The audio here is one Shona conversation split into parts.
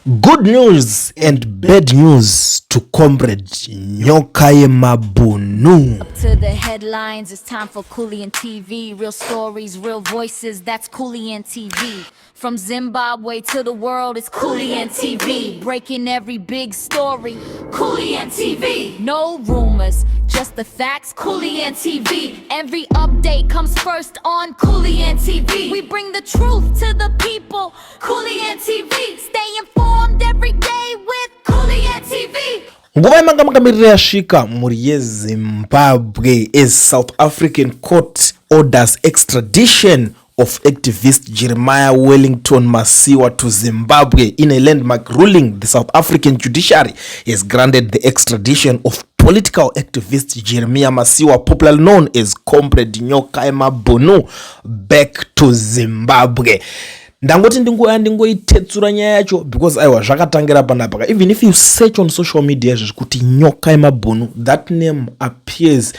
Good news and bad news to Comrade Nyokayemabhunu. To the headlines, it's time for Kulliant TV. Real stories, real voices, that's Kulliant TV. From Zimbabwe to the world, it's Kulliant TV. Breaking every big story, Kulliant TV. No rumors, just the facts, Kulliant TV. Every update comes first on Kulliant TV. We bring the truth to the people, Kulliant TV. Stay informed every day with Kulliant TV. Nguva yamanga makamirira yasvika, mhuri yeZimbabwe, as South African court orders extradition of activist Jeremiah Wellington Masiwa to Zimbabwe. In a landmark ruling, the South African judiciary has granted the extradition of political activist Jeremiah Masiwa, popularly known as Comrade Nyokayemabhunu, back to Zimbabwe. Ndangoti ndingoya ndingoitetsura nyaya yacho because aiwa, zvakatangira panapa. Even if you search on social media izvezvi kuti Nyoka Yemabhunu, that name appears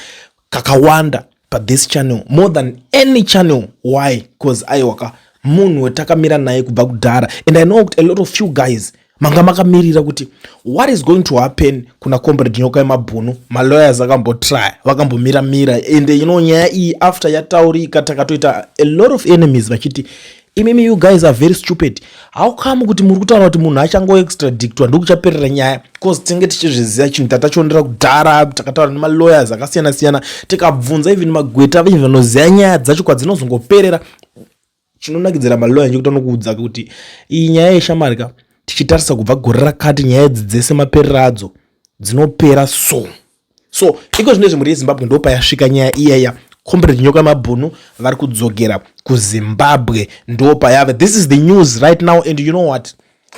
kakawanda pathis channel more than any channel. Why? Because aiwa ka, munhu wetakamira naye kubva kudhara, and I know kuti a lot of you guys manga makamirira kuti what is going to happen kuna Comrade Nyoka Yemabhunu. Malawyers akambotry, vakambomiramira, and nyaya iyi after yataurika, takatoita a lot of enemies vachiti, "Imimi, you guys are very stupid. How come kuti muri kutaura kuti munhu achangoextradictwa ndokuchaperera nyaya?" Because tinenge tichizviziva chinhu tatachondera kudhara. Takataura nemalawyers akasiyana siyana, tikabvunza even magweta even vanoziva nyaya dzacho kwadzinozongoperera. Chinonakidzira malawyer ndechekuti anokuudza kuti iyi nyaya yeshamarika, tichitarisa kubva gore rakati, nyaya idzi dzese maperero adzo dzinopera. So iko zvino izvi, mhuri yeZimbabwe, ndo payasvika nyaya iyaya. Comrade Nyoka Mabhunu vari kudzokera kuZimbabwe, ndo payave. This is the news right now, and you know what?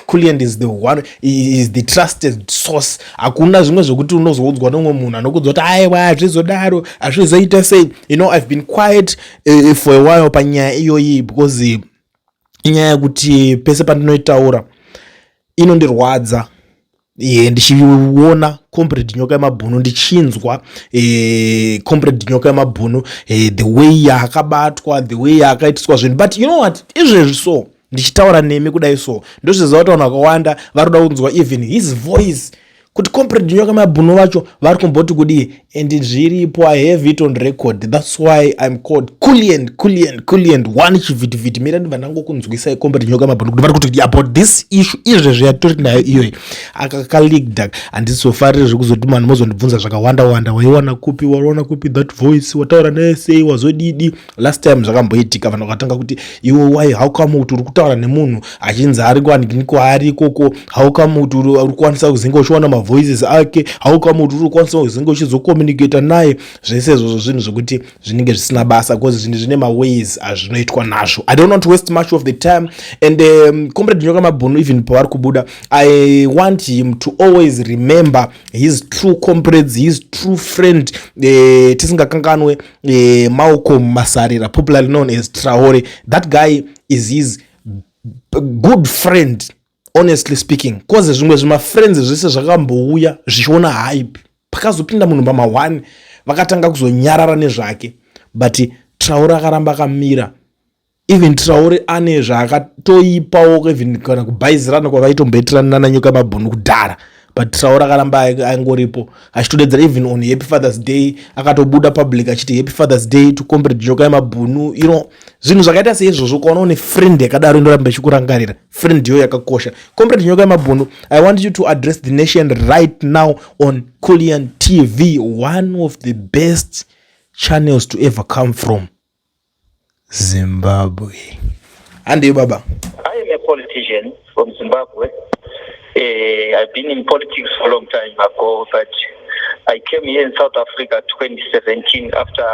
Kulliant is the one, is the trusted source. Hakuna zvimwe zvokuti unozoudzwa nomumwe munhu anokudza kuti aiwa, hazvizodaro, hazvizoita sei. I've been quiet for a while panyaya iyoyi because inyaya yekuti pese pandinoitaura inondirwadza. Ye, ndichiona Comrade Nyoka Yemabhunu, ndichinzwa Comrade Nyoka Yemabhunu, the way yaakabatwa, the way yaakaitiswa zvinhu. But you know what? Izvezvi so ndichitaura nemi kudai so, ndozviziva kuti vanhu vakawanda vari kuda kunzwa even his voice, kuti Comrade Nyoka Mabhunu vacho vari kumboti kudii. And zviripo, I have it on record. That's why I'm called Kulliant, Kulliant, Kulliant One. Chivhitivhiti, mira ndibva ndangokunzwisai Comrade Nyoka Mabhunu kuti vari kuti about this issue izvezvi yatori nayo iyoyi akakaleakda. Handizofariri zvekuzoti vanhu mozondibvunza zvakawanda wanda, "Waiwana kupi? Waiwana kupi that voice? Wataura naye sei? Wazodidi?" Last time zvakamboitika, vanhu vakatanga kuti, "Iwe, why? How come kuti uri kutaura nemunhu achinzi ari kwanikini, kwaari ikoko? How come kuti uri kukwanisa kuzinge uchiwana mavoices ake? How come kuti uri kukwanisa kuzinge uchizocommunicata naye?" Zvese izvozvo zvinhu zvokuti zvinenge zvisina basa because zvinhu zvine maways azvinoitwa nazvo. I don't want to waste much of the time. And Comrade Nyoka Mabhunu, even pavari kubuda, I want him to always remember his true comrades, his true friend, tisingakanganwe Malcolm Masarira, popularly known as Traore. That guy is his good friend, honestly speaking, 'cause zvimwe zvimafriends zvese zvakambouya zvichiona hype, pakazopinda munhu pama1 vakatanga kuzonyarara nezvake, but Traore akaramba akamira. Even Traore ane zvaakatoipawo, even kana kubhaizirana kwavaitomboitirana naNyoka Mabhunu kudhara, but Traore akaramba angoripo achitodedzera. Even on Happy Father's Day akatobuda public achiti, "Happy Father's Day to Comrade Nyoka Yemabhunu." Zvinhu zvakaita seizvozvo, ukaona une friend yakadaro inoramba ichikurangarira, friend iyo yakakosha. Comrade Nyoka Yemabhunu, I want you to address the nation right now on Kulliant TV, one of the best channels to ever come from Zimbabwe. Handiyo, baba. I am a politician from Zimbabwe. I've been in politics for a long time ago, but I came here in South Africa 2017 after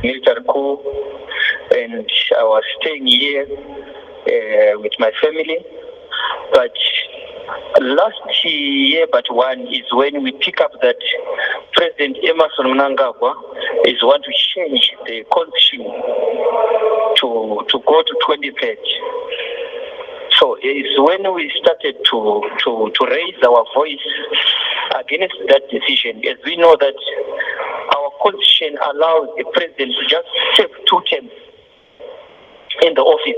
military coup, and I was staying here with my family. But last year, but one is when we pick up that President Emmerson Mnangagwa is want to change the constitution to go to 2030. So it's when we started to raise our voice against that decision, as we know that our constitution allows the president to just serve two terms in the office.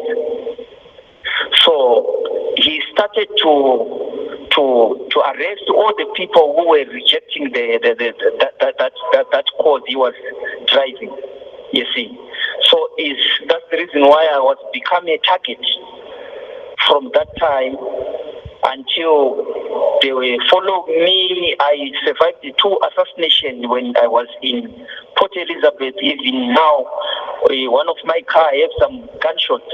So he started to to to arrest all the people who were rejecting the, the, the, the that, that, that, that, that cause he was driving. You see. So is that's the reason why I was becoming a target from that time until they were follow me. I survived the two assassinations when I was in Port Elizabeth. Even now, eh, one of my car have some gunshots.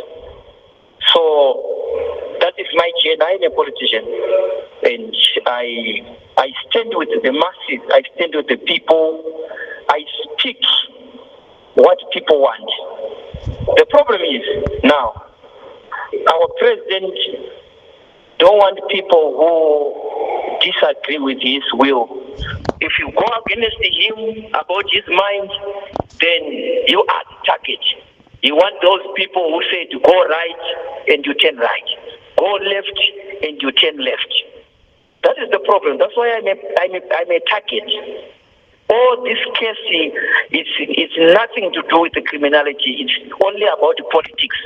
So that is my journey. I'm a politician, and I I stand with the masses. I stand with the people. I speak what people want. The problem is now our president don't want people who disagree with his will. If you go against him about his mind, then you are the target. You want those people who say to go right and you turn right, go left and you turn left. That is the problem. That's why I'm a, I'm a, I'm a target. All this case it's, it's nothing to do with the criminality. It's only about politics.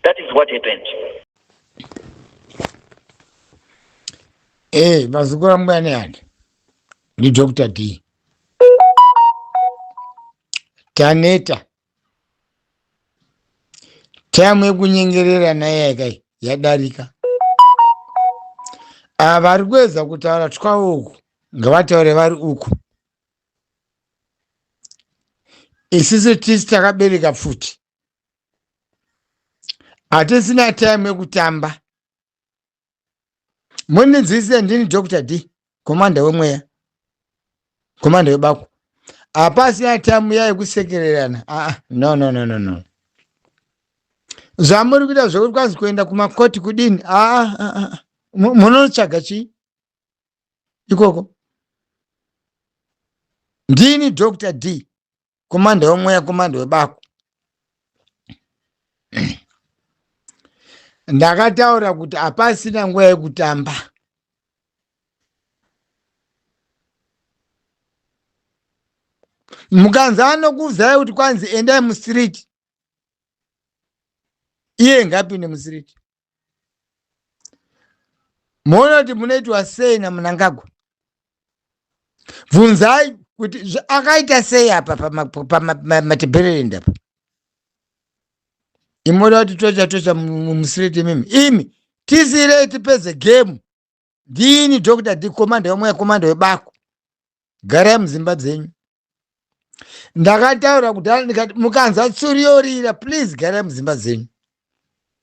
That is what happened. Eh, vazukuru vangu nehanda ndiDr D. Taneta. Time yekunyengerera naye yakai yadarika. Ava vari kuedza kutaura twavo uku ngavataure vari uku. Isisu tisi takabereka pfuti. Hatisina time yekutamba. Mundinzwisise ndini Dr. D, komanda wemweya, komanda webako. Hapasina time ya yekusekererana. Ah, no no no no no. Zvamuri kuita zvekuti kwanzi kuenda kumakoti kudini? Ah, ah, ah. Munotsvaga chii ikoko? Ndini Dr. D, komanda wemweya, komanda webako. Ndakataura kuti hapasina nguva yekutamba. Mukanzi anokuudzai kuti kwanzi endai mustreet, iye ngapinde mustreet. Moona kuti munoitwa sei naMnangagwa. Bvunzai kuti akaita sei apa pamaTebhereland apa. Imoda kuti tocha tocha musireti imimi imi tisirei tipedze gemu. Ndini Dr. D komanda wemweya, komanda webako. Garai mudzimba dzenyu. Ndakataura kudhara ndikati mukanzwa tsuri yorira please garai mudzimba dzenyu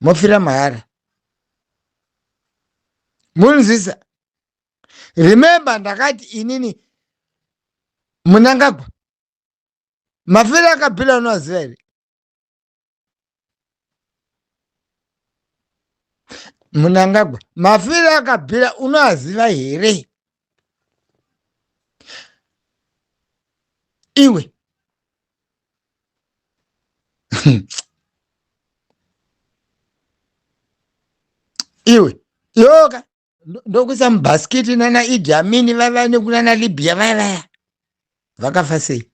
mofira mahara. Munzisa. Remember ndakati inini Mnangagwa mafiro akabhila unoaziva here? Mnangagwa mafiro akabhila unoaziva here? Iwe iwe yoka ndokuisa mubhasikiti nana Idi Amini vava nekunana Libya vaya vaya vakafa sei?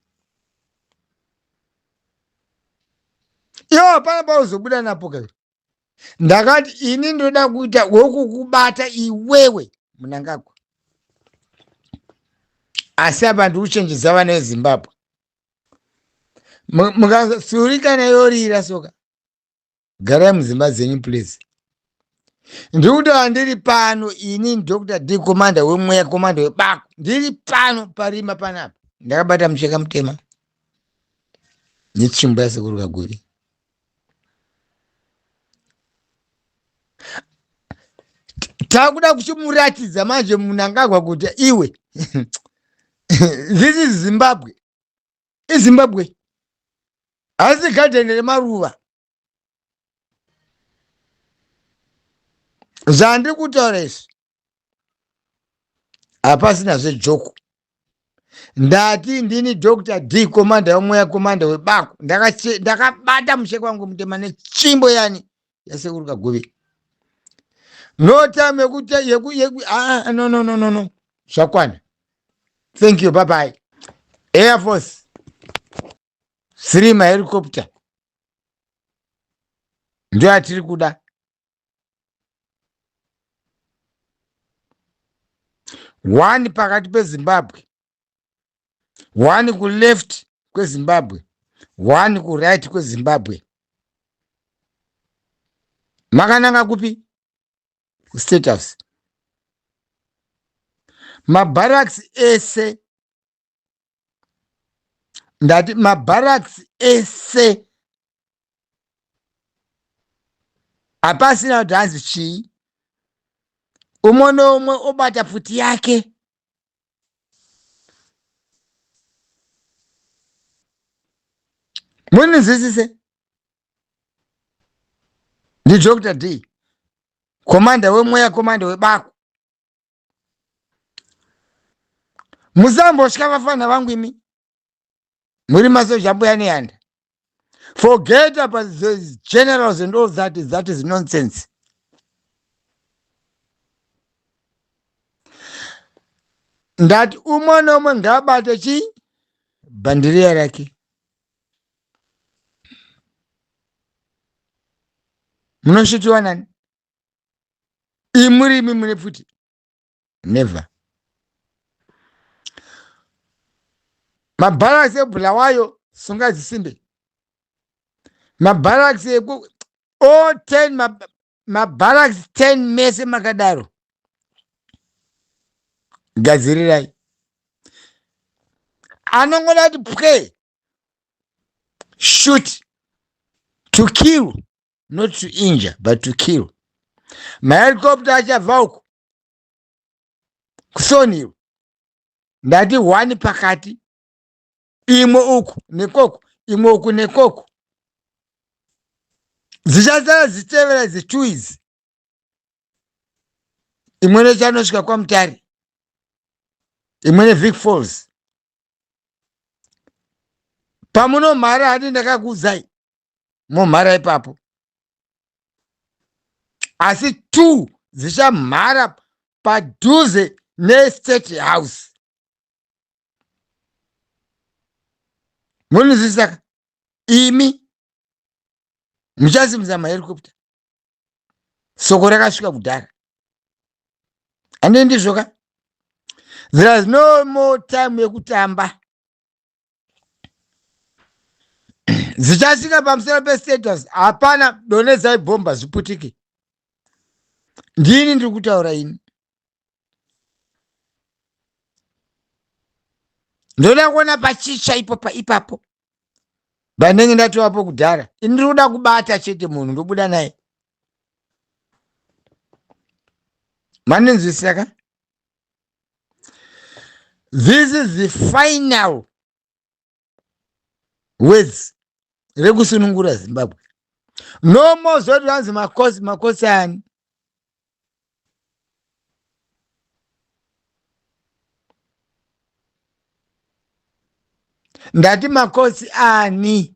Iwo hapana pauzobuda napo ka. Ndakati ini ndoda kuita wekukubata iwewe Mnangagwa, asi apa ndiri kuchenjedza vana veZimbabwe, mukasurikana yorira soka, garai mudzimba dzenyu please. Ndiri kutaura ndiri pano ini Dr. D commander wemweya, commander webako, ndiri pano parima panapa ndakabata mucheka mutema netsvimbo yasekuru Kaguri. Takuda kuchimuratidza manje Mnangagwa kuti iwe this is Zimbabwe, iZimbabwe hasi gadheni remaruva. Zvandiri kutaura izvi hapasina zvejoko. Ndati ndini Dr. D komanda wemweya, komanda webako. Ndakabata mucheka wangu mutema netsvimbo yani yasekuru Kaguvi. No time yekuti yeku yeku ah, no no no no no, zvakwana. Thank you, bye bye. Air Force 3 mahelicopter ndio atiri kuda. One pakati peZimbabwe, one kuleft kweZimbabwe, one kuright kweZimbabwe. Makananga kupi? Kustate House. Mabarracks ese, ndati mabarracks ese hapasina kuti hanzi chii, umwe neumwe obata pfuti yake. Muninzwisise? NdiDr D, komanda wemweya, komanda webako. Musambotya vafana vangu imi muri masoja mbuya nehanda. Forget about the generals and all that, that is nonsense. Ndati umwe neumwe ngaabate chi bhandiriya rake. Munosvitiwa nani? Imuri imi mune pfuti? Never. Mabharakisi eBulawayo sungai dzisimbe. Mabharakisi eku all 10 mabharakisi 10 mese makadaro. Gadzirirai. Anongoda kuti pwe shoot to kill, not to injure but to kill. Mahelicopter achabva uku kuSonhill, ndati one pakati, imwe uku nekoko, imwe uku nekoko, dzichasara dzichitevera dzitu idzi, imwe nechanosvika kwaMutare, imwe neVic Falls. Pamunomhara hadi ndakakuudzai momhara ipapo, asi two dzichamhara padhuze nestate house. Munozwisaka imi muchasimudza mahelicopter, soko rakasvika kudhara, handi ndizvoka? There is no more time yekutamba. Dzichasvika pamusoro pestatus, hapana donedzai bhomba zviputike. Ndini ndiri kutaura ini, ndoda kuona pachitsva ipo ipapo pandenge ndatovapo kudhara. Ini ndiri kuda kubata chete munhu, ndobuda naye. Mandinzwisisa ka? This is the final words rekusunungura Zimbabwe. No more zoti vanzi makosi, makosi ani? Ndati makosi ani?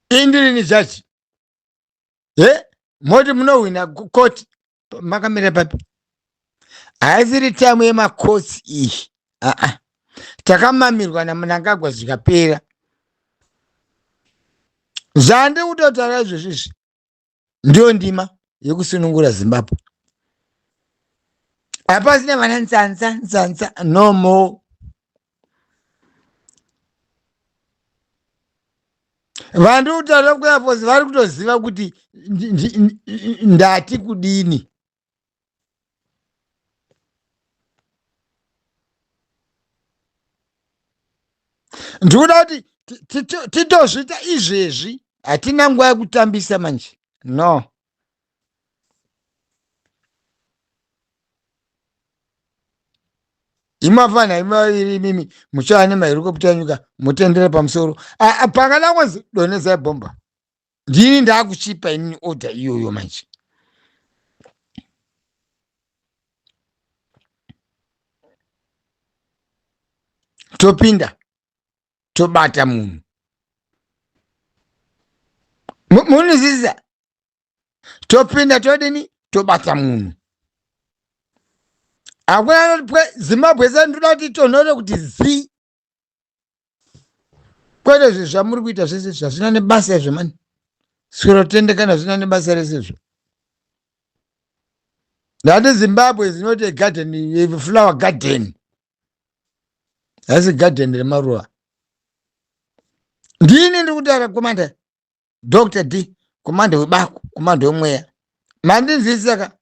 Indirini jaji he moti munohwina koti makamira papi? Haisiri time yemakosi iyi. Aa, takamamirwa naMnangagwa zvikapera. Zvandi kutotaura izvozvo izvi ndiyo ndima yekusunungura Zimbabwe. Hapasina vana nzanza nzanza, no more. Vandu kutaura kuairforce vari kutoziva kuti ndati kudini. Ndikuda kuti titozviita izvezvi, hatina nguva yekutambisa manje. No, imafana imaviri imimi muchava nemaherikopta enyuka mutendere pamusoro pakada kunzi donedzai bhomba. Ndini ndakuchipa inini order iyoyo manje. Topinda tobata munhu, munozivisa, topinda todini, tobata munhu. Hakuna anoti Zimbabwe se ndoda kuti tonhore kuti zi, kwete zvinhu zvamuri kuita zvese zvazvina nebasa izvo mani. Swero tendekana zvina nebasa resezvo. Ndati Zimbabwe is not a garden, a flower garden. Haisi garden remaruva. Ndini ndiri kutaura commander Dr. D, commander webako, commander wemweya. Mandinzwisisa ka?